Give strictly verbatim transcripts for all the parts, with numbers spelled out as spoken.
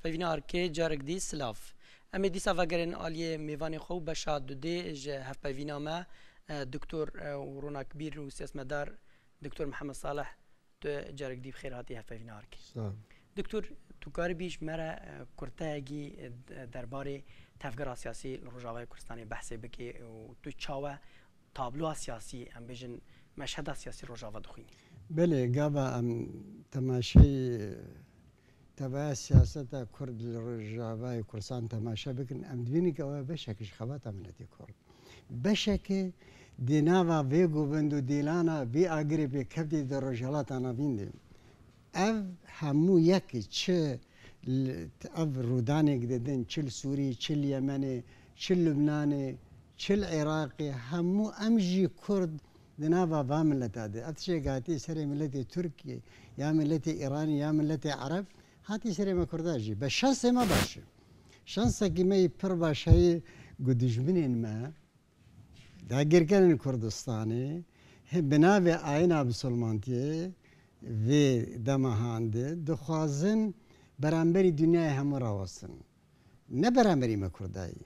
Hevpeyvîna Arkê, carek dî silav. Em ê dîsa vegerin aliyê mêvanê xwe û beşa dudê ji hevpeyvîna me, e, doktor, e, û ronakbîr û siyasetmedar doktor Mihemed Salih, tu carek dî bi xêr hatî hevpeyvîna Arkê. Sağ ol. Doktor, tu karibî ji me re, e, kurteyekî, e, d-, derbarê tevgera siyasî li Rojavayê Kurdistanê behsê bikî û tu çawe tabloya siyasî, em bêjin meşheda siyasî Rojava dixwînî? Belê, gava em temaşeyê tevaya siyaseta Kurd li Rojavayê Kurdistan temaşe bikin, em dibînin ku ew beşek ji xebata miletê Kurd. Beşekê di nava vê govend û dîlana vî agirê pêkevtî di Rojhilata Navîn de. Ev hemû yek, çi li, ev rûdanê didin, çi li Sûrî, çi li Yemenê, çi li Lubnanê, çi li Iraqê, hemû em jî Kurd di nava va mileta de. Ev tiştek hatî serê miletê Tirkiyê, ya miletê Îranê, ya miletê Ereb, hatî serê me Kurda jî. Be şansê me baş e. Şansekî me yî pir baş heye ku dijminên me, dagirkerên Kurdistanê, he, bi navê ayîna misilmantiyê vê dema han de dixwazin beramberî dinyayê hemû rawestin. Ne beramberî me Kurdayî.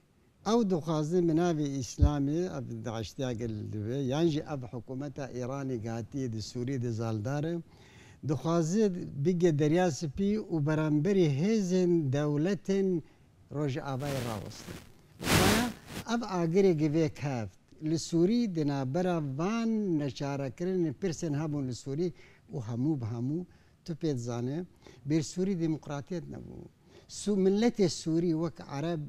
Ew dixwazin bi navê Îslamê, ev daiştiya gel dibe, yan jî ev hikûmeta Îranê gatiye di Sûriyê de zaldar e, dixwaze bige Derya Spî û beramberî hêzên dewletên Rojavayê rawestin. Vaya ev agirê gi vê keft li Sûrî di navbera van neçarekirinên pirsên hebûn li Sûrî û hemû bi hemû tu pê dizane bêr Sûrî demokratiyet nebû. Sû-, miletê Sûrî wek Ereb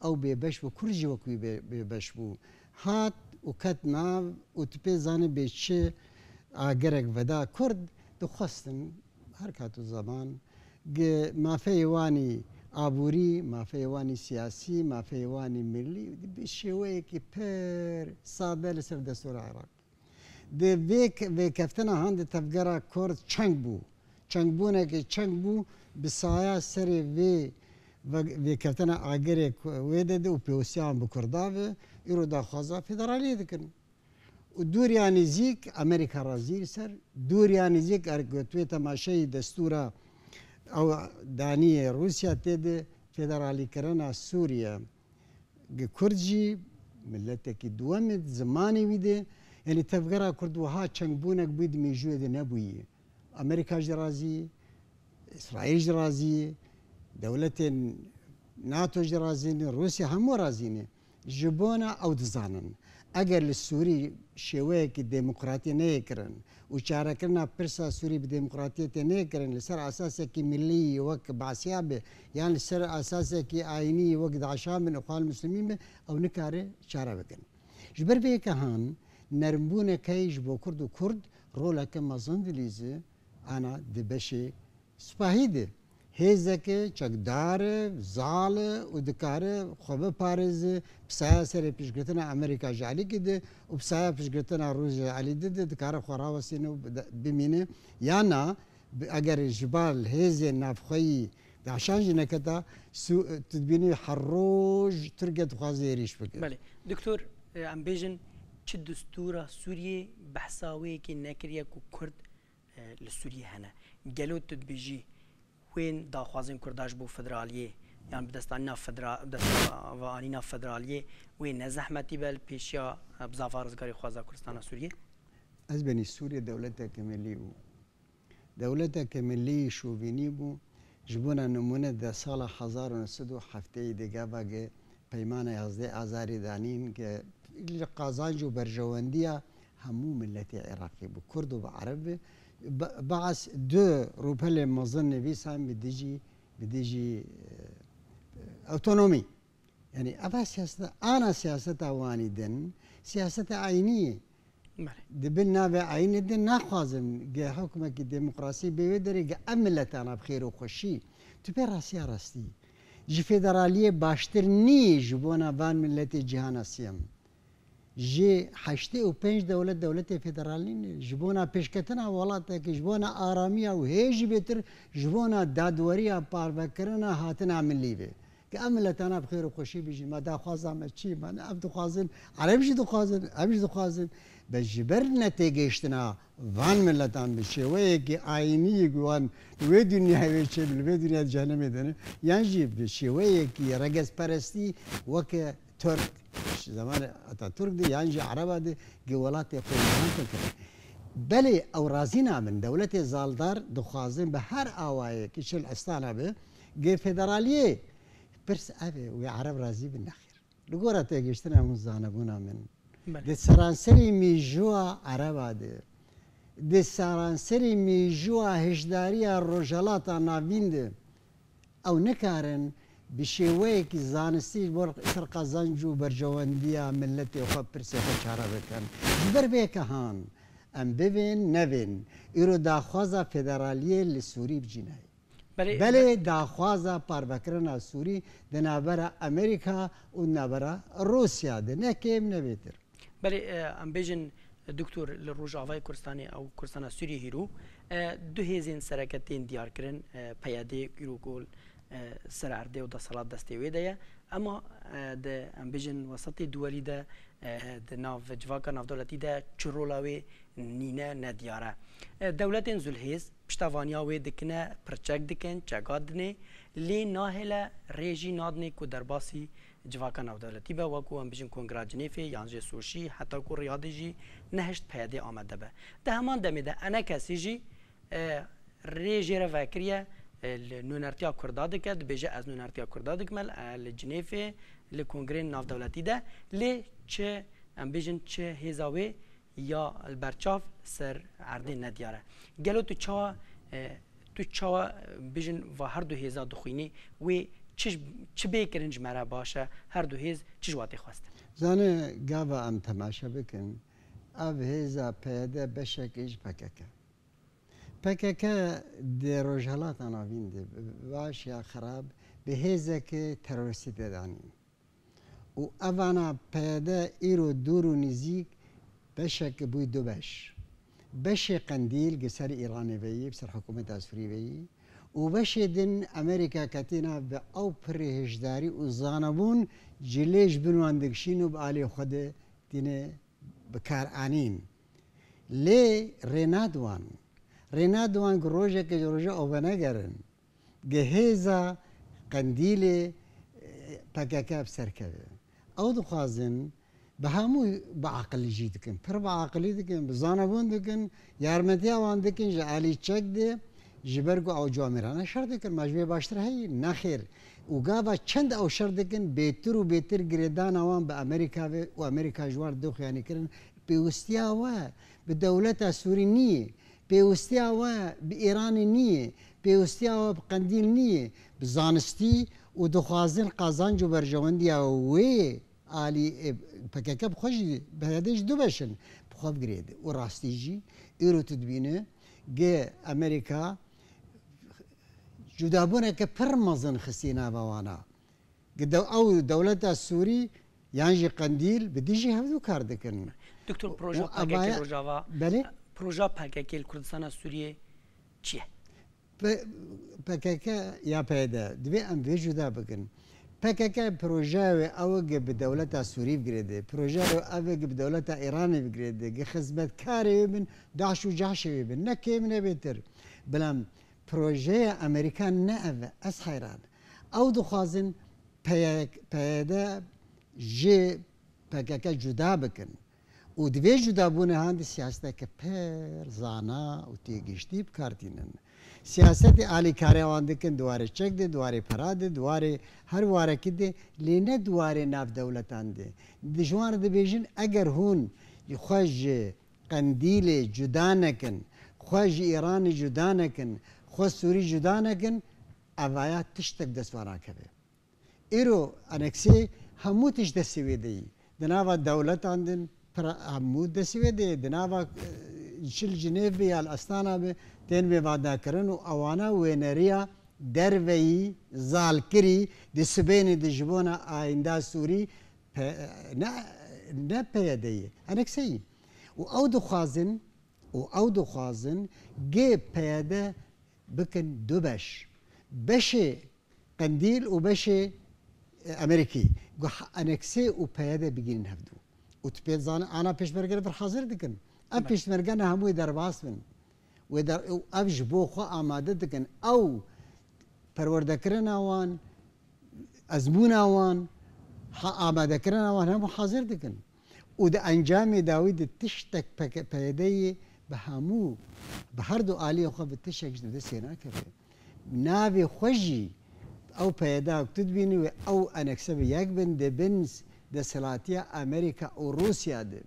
ew bêbeş bû, Kurd jî wek wî bê-, bêbeş bû. Hat û ket nav û tu pê dizane bê çi agirek veda. Kurd dixwestin her kat û zeman gi mafeyê wanî aborî, mafeyê wanî siyasî, mafeyê wanî milî bi şêweyekî pir sade li ser destûra Iraq. Di vê ke-, vêkeftina han di tevgera Kurd çeng bû. Çengbûnekê çeng bû, bi saya serê vê ve-, vêkeftina agirê ku-, wê de de û pêwisiya wan bi Kurda ve, îro daxwaza federaliyê dikin. Û dûriya nêzîk Amerîka razî li ser, dûriya nêzîk er ku tu wê temaşeyî destûra ew daniyê Rûsya tê de federalîkirina Sûriye. Gi Kurd jî miletekî duwem e, zimanê wî de, yanî tevgera Kurd wiha çengbûnek bû di mêjûyê de nebûyî. Amerîka jî razî, Îsraîl jî razî, dewletên NATO jî razî ne, Rûsya hemû razî ne. Ji bona ew dizanin, eger li Sûrî şêweyekî demokratî neyê kirin û çarekirina pirsa Sûrî bi demokratiyetê neyê kirin, li ser esasekî milî wek Basiya be, yan li ser esasekî ayînî wek DAIŞan bin, Îxwan Muslimîn be, ew nikare çare bikin. Ji ber vê yeke han nermbûnek heye ji bo Kurd û Kurd roleke mezin dilîze, ana di beşê sipahî de. Hêzeke çekdar e, zal e û dikare xwe biparêze, bi saya serê piştgirtina Amerîka ji alîkî de û bi saya piştgirtina Rûsya ji alî de de dikare xwe rawestîne û bide-, bimîne. Ya na, bi-, eger ji bar hêzên navxweyî DAIŞan jî neketa, Sû-, tu dibînî her roj Tirkiye dixwaze êrîş bike. Belê. Doktor, e, em bêjin, çi destûra Sûriyê behsa wê yekê nekiriye ku Kurd, e, li Sûriyê hene? Gelo tu dibêjî, wên daxwazên Kurda ji bo federaliyê, yan bi destanîna federa-, bi destava anîna federaliyê wê ne zehmetî be li pêşiya, e, bizava rizgarîxwaza Kurdistana Sûriyê? Ez benî Sûriye dewleteke milî bû. Dewleteke milî şovînî bû. Ji bona nimûne de sala hezar û neh sed û heftê de gava ge Peymana yazdeh Azarî danîn ke li qazanc û berjewendiya hemû miletê Iraqî bû, Kurd û bi Ereb be. Be-, Baas du rûpelê mezin nivîsan bi dijî, bi dijî, e, otonomî. Yanî eva siyaseta, ana siyaseta wanî din, siyaseta eynî ye. Belê. Di bin navê eynî din naxwazin ge hukmekî demokrasî bê wê derê ge ev miletana bi xêr û xweşî. Tu pê rastiya rastî. Ji federaliyê baştir nî ji bona van miletê cîhana siyem. Ji heştê û pênc dewlet, dewletê federal nîne. Ji bona pêşketina welatekî, ji bona aramiya û hê jî bêtir ji bona dadweriya parvekirina hatina milî ve. Ke ev miletana bi xêr û xweşî bijîn. Me daxwaza me çi? Me ne ev dixwazin, Ereb jî dixwazin, ev jî dixwazin. Be ji ber netêgihiştina van miletan bi şêweyekî ayînî ku wan li wê dinyayê wê çê li vê dinyayê cehennemê de ne, yan jî bi şêweyekî regezperestî weke Tirk, ji zemanê Atatürk de yan jî Ereba de gi welatê xwe îlan kir. Belê ew razî nabin, dewletê zaldar dixwazin bi her awayekî çil Astana be, gi federaliyê pirs ev e, wê Ereb razî bin, nexêr. Li gora têgihiştina min, zanebûna min, Belê. Di seranserî mêjûa Ereba de, di seranserî mêjûa hişdariya Rojhelata Navîn de, ew nikarin bi şêweyekî zanistî ji bo ser qezenc û berjewendiya miletê xwe pirsê xwe çare bikin. Ji ber vê yeke han, em bivên nevên, îro daxwaza federaliyê li Sûrî bi cî nayê. Belê, Belê daxwaza parvekirina Sûrî di navbera Amerîka û di navbera Rûsya de, ne kêm ne bêtir. Belê, e, em bêjin, Doktor, li Rojavayê Kurdistanê ew Kurdistana Sûriyê hîro, e, du hêzên sereke tên diyarkirin, e, P Y D îro ku, e, ser erdê û desthilat destê wê de ye. Ema, e, di, em bêjin, wesatê duwelî de, e, di nav civaka navdewletî de çi rola wê nîne, nediyar e. E, dewletên zulhêz piştevaniya wê dikine, pirçek dikin, çeka dinê, lê nahêle rê jî nadinê ku derbasî civaka navdewletî be, wekû em bijin Kongra Cinêfê yan jî Soşî, heta ku Riyadê jî nehişt P Y D amade be. Di heman demê de enekesî jî, e, rê jê re vekiriye, e, li nûnertiya Kurda dike, dibêje, ez nûnertiya Kurda dikim, e, li Cinêfê, li kongreyên navdewletî de, lê çi, em bijin, çi hêza wê ya li ber çav ser erdê nediyar e. Gelo tu çawa, e, tu çawa, e, bijin va her du hêza dixwînî, wê çi, çi bê kirin ji me re baş e, her du hêz çi ji watê xwestin? Zane, gava em temaşe bikin, ev hêza P Y D beşekê ji P K K. P K K di Rojhelata Navîn de, baş ya xerab, bi hêzeke terorîstî de danîn. Û evana P Y D îro dûr û nîzîk beşek bûy du beş. Beşê Qendîl gi ser Îranê ve yî, ser hikûmeta Sûrî ve yî. Û beşê din Amerîka ketîna bi ew pirê hişdarî û zanebûn cilê ji bin wan dikişîn û bi alî xwe de tîne bi kar anîn. Lê rê nadiwan. Rê nadiwan ku rojeke ji roja ew venegerin. Gi hêza Qendîlê, e, P K K bi ser keve. Ew dixwazin bi hemû bi aqilî jî dikin. Pir bi aqilî dikin, bi zanebûn dikin, yarmetiya wan dikin ji alî çek de, ji ber ku ew camêrane şer dikin. Ma ji wê baştir heyî? Nexêr. Û gava çend ew şer dikin, bêtir û bêtir girêdana wan bi Amerîka ve û Amerîka ji wan re dixuyanî kirin. Pêwistiya we bi dewleta Sûrî nîye. Pêwistiya we bi Îranê nîye, pêwistiya we bi Qendîl nîye, bi zanistî û dixwazin qazanc û berjewendiya wê alî, e, P K K bi xwe jî, P Y D jî du beş in, bi xwe bi girêde. Û rastî jî, îro tu dibîne, gi Amerîka cudabûneke pir mezin xistî nava wana. Gi dew-, ew dewleta Sûrî yan jî Qendîl bi dijî hevdû kar dikin. Doktor, proja Û P K K evaya Rojava, Belê? Proja P K K li Kurdistana Sûriyê çi ye? P-, P K K ya P Y D, divê em vê cuda bikin. P K K projeya wê ew e gi bi dewleta Sûrî bigirêde. Projeya wê ev e gi bi dewleta Îranê bigirêde. Gi xizmetkarê wê bin, DAIŞ û CAIŞê wê bin. Ne kêm ne bêtir. Bila em Projeya Amerîkan ne ev e, ez heyran. Ew dixwazin P Y D ji P K K cuda bikin û di vê cudabûnê han de siyaseteke pir zana û têgiştî bi kar tînin. Siyasetê alîkarê wan dikin, di warê çek de, di warê pera de, di warê her warekî de, lê ne di warê navdewletan de. Di ji wan re dibêjin, eger hûn xwe ji Qendîlê cuda nekin, xwe ji Îranê cuda nekin, xwe Sûrî cuda nekin, evaya tiştek dest wan nakeve. Îro aneksê hemû tişt destê wê de yî. Di nava dewletan din pira hemû destê wê de yî. Di nava, e, çi li Cinêv be ya li Astana be, tên mêvandakirin û ewana wêneriya derveyî, zalkirî, di sibênê de ji bona ayînda Sûrî, P-, ne, ne P Y D yê, enekseyî. Û ew dixwazin, û ew dixwazin gê P Y D bikin du beş. Beşê Qendîl û beşê, e, Amerîkî. Gu-, eneksê û P Y D bigînin hevdû. Û tu pê dizanî ana pêşmerge li vir hazir dikin. Ev Belê. Pêşmergene hemû ê derbas bin. Wê der, ew, ev ji bo xwe amade dikin. Ew perwerdekirina wan, ezmûna wan, ha-, amadekirina wan hemû hazir dikin. Û di encamê dawî de tiştek P K P Y D'yê bi hemû, bi her du aliyên xwe bi tiştek ji destê nakeve. Navê xwe jî ew P Y D ku tu dibînî wê ew enekse bi yek bin, dibin desthilatiya Amerîka û Rûsya de.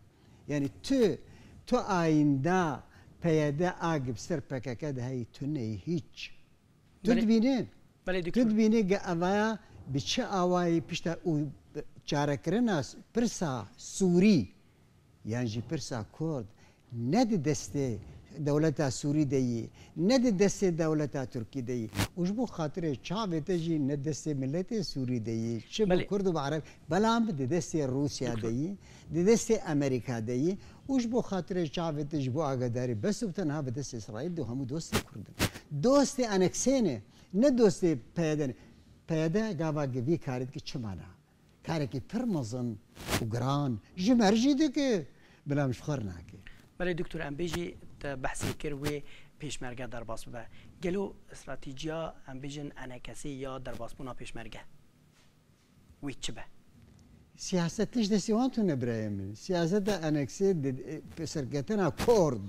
Yani tu, tu ayînda P Y D a gi bi ser P K K de heyî tune ye, hiç. Tu Belê. Dibînî, Belê tu doktor. Dibînî ge evaya bi çi awayî pişta û çarekirina pirsa Sûrî yan jî pirsa Kurd ne di destê dewleta Sûrî de yî, ne di destê dewleta Tirkî de yî. Û ji bo xatirê çavê te jî ne destê miletê Sûrî de yî. Çi bi Belê. Kurd û bi Ereb, belam di destê Rûsya Doktor. De yî, di destê Amerîka de yî. Û ji bo xatirê çavê te ji bo agadarî bes û tenha bi destê Îsraîl de û hemû dostê Kurd in. Dostê aneksê ne, ne dostê P Y D ne. P Y D gava gi vî karê dike çima na? Karekî pir mezin û giran ji me re jî dike, bila em ji xwe re nake. Belê doktor, em bêjî te behsê kir wê pêşmerge derbas bibe. Gelo stratejiya, em bêjin, enekesê ya derbasbûna pêşmerge wê çi be? Siyaset tişt destê wan tune birayê min. Siyaseta eneksê di, e, serketina Kurd,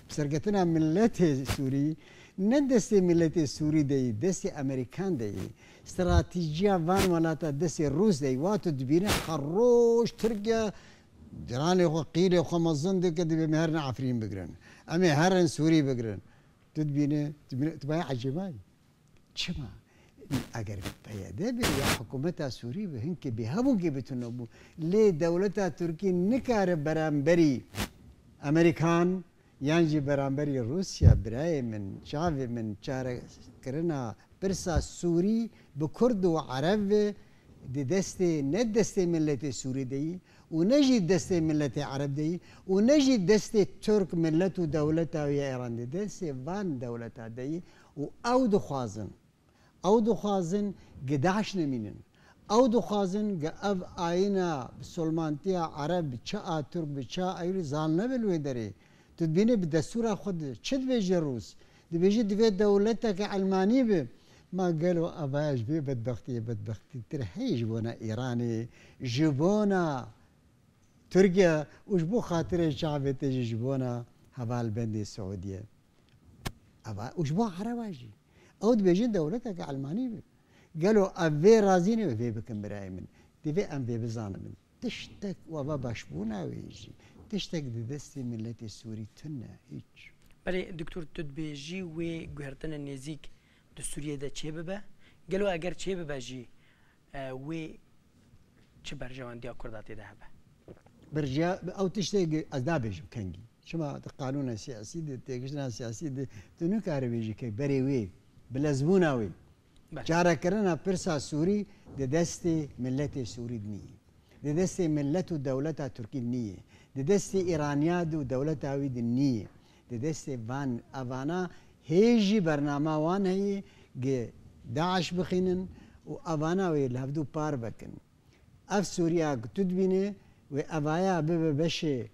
serketina miletê Sûrî, ne destê miletê Sûrî de yî, destê Amerîkan de yî. Stratejiya van welata destê Rûs de yî. Wa tu dibîne her roj Tirkiye ciranê xwe, qîrê xwe mezin dike, dibê me herin Efrîn bigirin. Em ê herin Sûrî bigirin. Tu dibîne, tu bîne, tu bayağı ecêbayî. Çima? Eger P Y D be ya hikûmeta Sûrî be, hinkê bêhevûkê bi tune bû. Lê dewleta Tirkî nikare beramberî Amerîkan yan jî beramberî Rûsya, birayê min, çavê min, çarekirina pirsa Sûrî bi Kurd û Ereb ve di destê, ne destê miletê Sûrî de yî û ne jî destê miletê Ereb de yî û ne jî destê Tirk milet û dewleta wî ya Îran de, destê van dewleta de yî û ew dixwazin, ew dixwazin gi DAIŞ nemînin. Ew dixwazin gi ev ayîna misilmantiya Ereb bi çi a Tirk, bi çi a Ewrî zal nebe li wê derê. Tu dibînî bi destûra xwe de çi dibêje Rûs? Dibêje divê dewleteke Elmanî be. Ma gelo evaya ji vê bedbextiyê bedbextîtir heye ji bona Îranê, ji bona Tirkiye û ji bo xatirê çavê te jî ji bona hevalbendê Siûdiye? Eva, û ji bo Ereba jî. Ew dibêjin dewleteke Elmanî be. Gelo ev vê razî ne, vê bikin birayê min? Divê em vê bizanin. Tiştek û eva başbûna wê jî, tiştek di destê miletê Sûrî tune, hiç. Belê, doktor, tu dibêjî wê guhertinên nêzîk di Sûriyê de çêbibe. Gelo eger çêbibe jî, e, wê çi berjewendiya Kurda tê de hebe? Berje-, ew tiştek ez nabêjim kengî. Çima di qanûna siyasî de, têgiştina siyasî de, tu nikare bêjî ke berê wê, bi lezbûna wê. Belê. Çarekirina pirsa Sûrî di destê miletê Sûrî de nî. Di destê milet û dewleta Tirkî de nî. Di destê Îraniya de û dewleta wî de nî. Di destê van, evana hê jî bernama wan heye gi DAIŞ bixînin û evana wê li hevdû par vekin. Ev Sûriya ku tu dibînî, wê evaya bibe beşê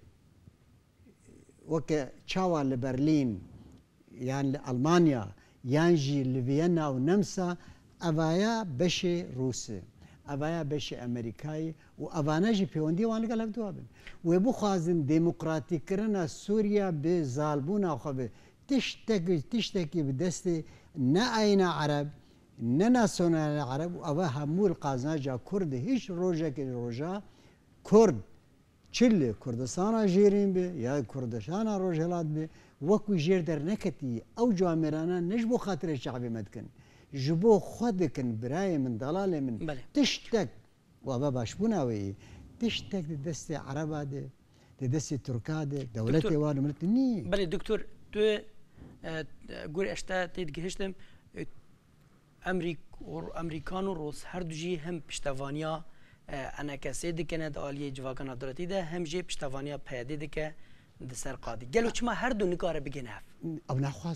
weke çawa li Berlîn yan li Almanya yan jî li Viyana û Nemsa, evaya beşê Rûs e, evaya beşê Amerîkayê û evana jî pêwendiyê wan li gel hevdû hebin. Wê bixwazin demokratîkkirina Sûriya bi zalbûna xwe be. Tiştek, tiştekî bi destê ne ayîna Ereb, ne nasyonalê Ereb û eva hemû li qazanca Kurd e. Hiç rojekê roja Kurd, çi li Kurdistana Jêrîn be ya Kurdistana Rojhilat be, wekî jêr derneketî. Ew camêrana ne ji bo xatirê çavê me dikin. Ji bo xwe dikin, birayê min, delalê min. Belê. Tiştek, û eva başbûna wê yî, tiştek di destê Ereba de, di destê Tirka de, dewletê Doktor, wan û milet nî. Belê, doktor, tu, e, gor ez te tê digihiştim, e, Emrîk-, Emrîkan û Rûs her du jî hem piştevaniya, e, enekesê dikene di aliyê civaka navdewletî de, hem jî piştevaniya P Y D dike di ser qadî. Gelo çima her du nikare bigihne hev? Ew naxwaz